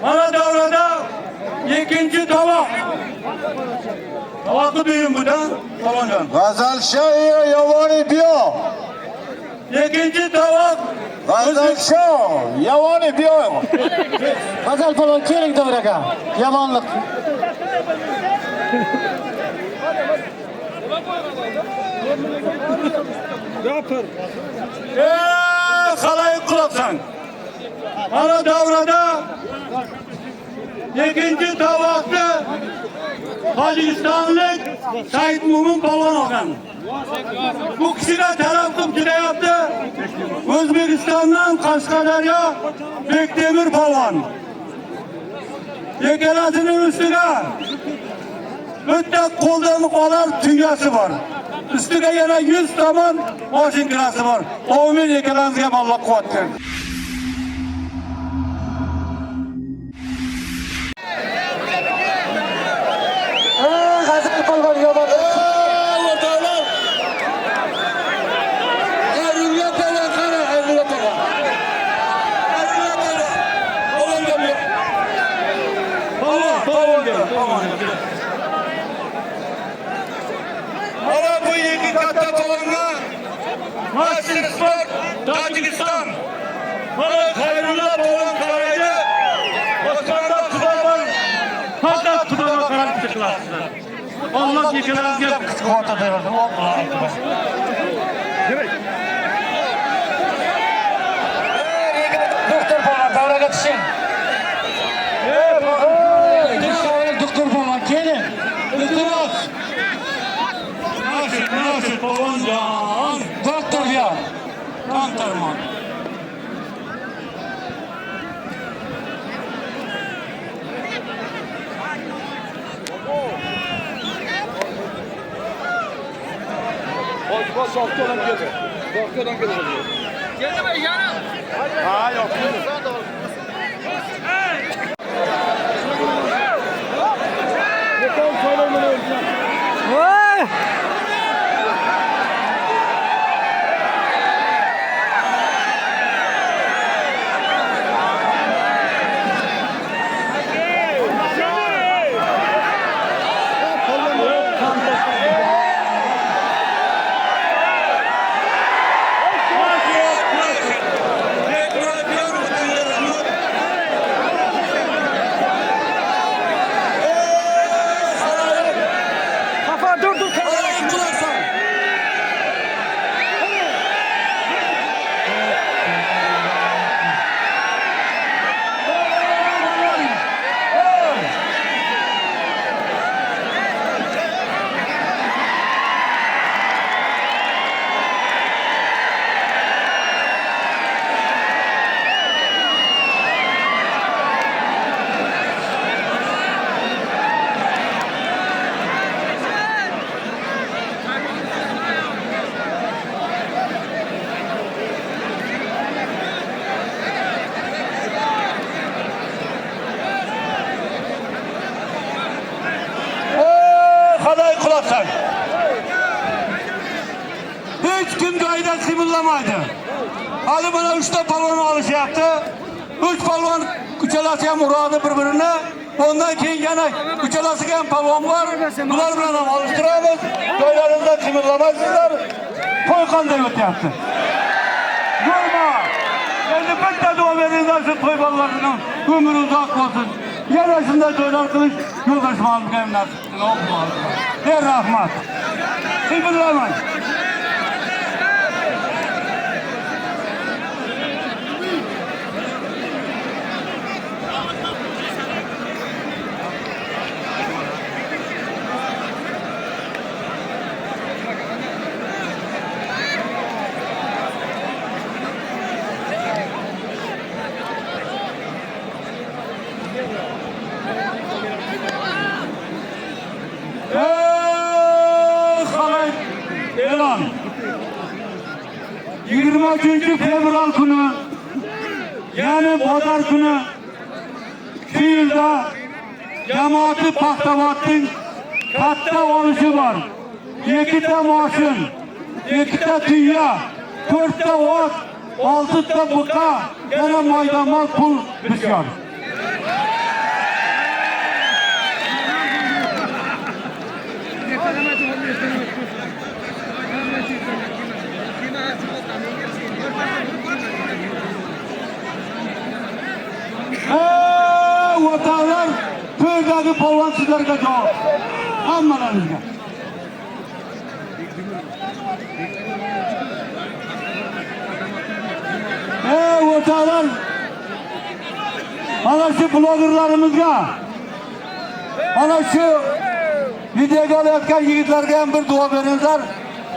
Mana davrada ikkinchi tovoq. Tovoqni duyun bu da. Palonjon. G'azal Shoh Yovoni biyo. Ikkinchi tovoq G'azal Shoh Yovoni biyo. G'azal polvon keling davraga. Yomonlik. Xaloyiq quloqsan. Mana davrada ikkinchi tovoqni Tojikistonlik Said Mo'min polvon olgan. Bu kishiga talab qilib kelayapti O'zbekistondan Qashqadaryo Bektemir polvon. Ikkalasining ustiga bitta qo'ldan olar tuyasi bor. Ustiga yana 100 tomon moshinkasi bor. Ovmin ikkalamizga Alloh quvvat bersin. G'azal polvon yomonlik. O'rtoqlar. Xayrulla polvon qani, Xayrulla polvon. Xayrulla polvon. Polvonga bu. Polvon, polvonga, polvonga. Mana bu ikki katta polvonga Master sport Tojikiston. Mana Xayrulla polvon qaraydi. Osmonda Xudo bor. Faqat Xudoga qarab chiqasizlar. Alloh ikkalamizga kuch quvvat bersin. Allohu akbar. Doktor polvon davraga tushing. Doktor polvon keling. Iltimos. Nasib, nasib polvonjon. Doktor biyo. Kamtarman. Xaloyiq quloqsan. Hech kim joyidan qimirlamaydi. Hali mana 3 ta polvon olishyapti. 3 polvon uchalasi ham uradi bir-birini. Ondan keyin yana uchalasiga ham polvon bor. Bular bilan ham olishtiramiz. Joylaringizdan qimirlamaysizlar. To'y qanday o'tyapti? Yurma. Endi bitta duo beringlar shu to'y bolalarini umri uzoq bo'lsin. Yana shunday to'ylar qilish yo'ldoshimizga ham nasib qilsin. Ey rahmat. Qimirlamang. E'lon. 23 fevral kuni, ya'ni bozor kuni shu yilda jamoati Paxtavodning katta olishi bor. 2 ta moshin, 2 ta tuya, 4 ta ot 6 ta buqa, yana maydamol pul bisyor. Ey vatanlar, to'ydagi polvon sizlarga javob. Hammalaringizga. Ey vatanlar, mana shu blogerlarimizga, mana shu videoga olayotgan yigitlarga ham bir duo beringlar.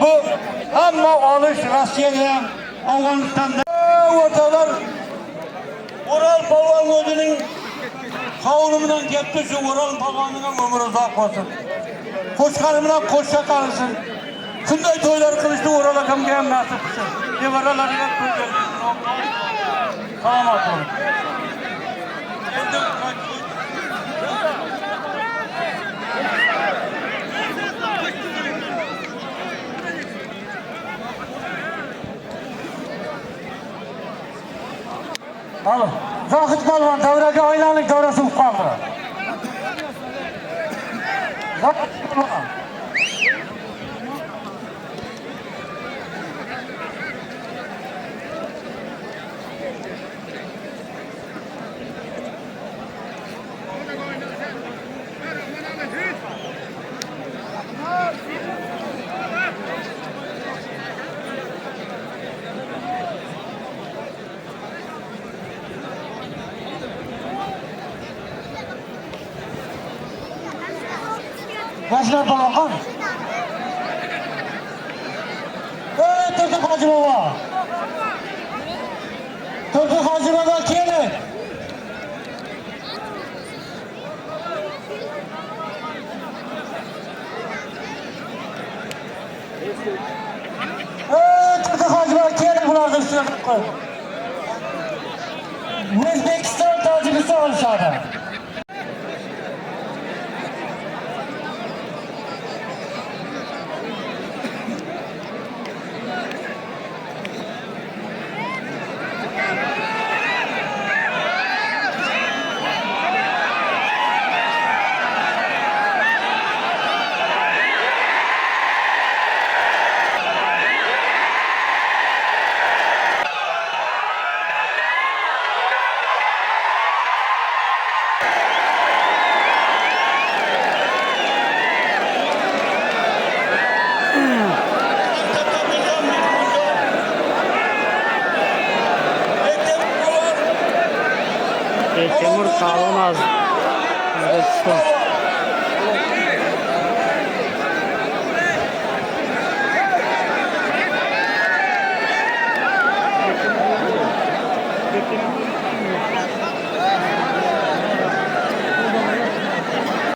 Bu hamma olish Rossiyada ham, Afg'onistonda. Ey vatanlar, O'ral polvon o'zining qavli bilan ketdi, shu O'ral polvonining umri uzoq bo'lsin. Qo'shqari bilan qo'shsa qarasin. Shunday to'ylar qilishni O'ral akamga ham nasib qilsin. Nevaralariga to'y bersin. Salomat bo'ling. Endi Alo. Zohid polvon davraga oilalik davrasi bo'lib qoldi. Zohid polvon. Yoshlar polvon qani? Ey Turdi Hoji bobo. Turdi Hoji bobo keling. Ey Turdi Hoji bobo keling, bularni ustiga qo'yib. O'zbekiston Tojikiston olishadi. Temur Kalon az O'zbekiston.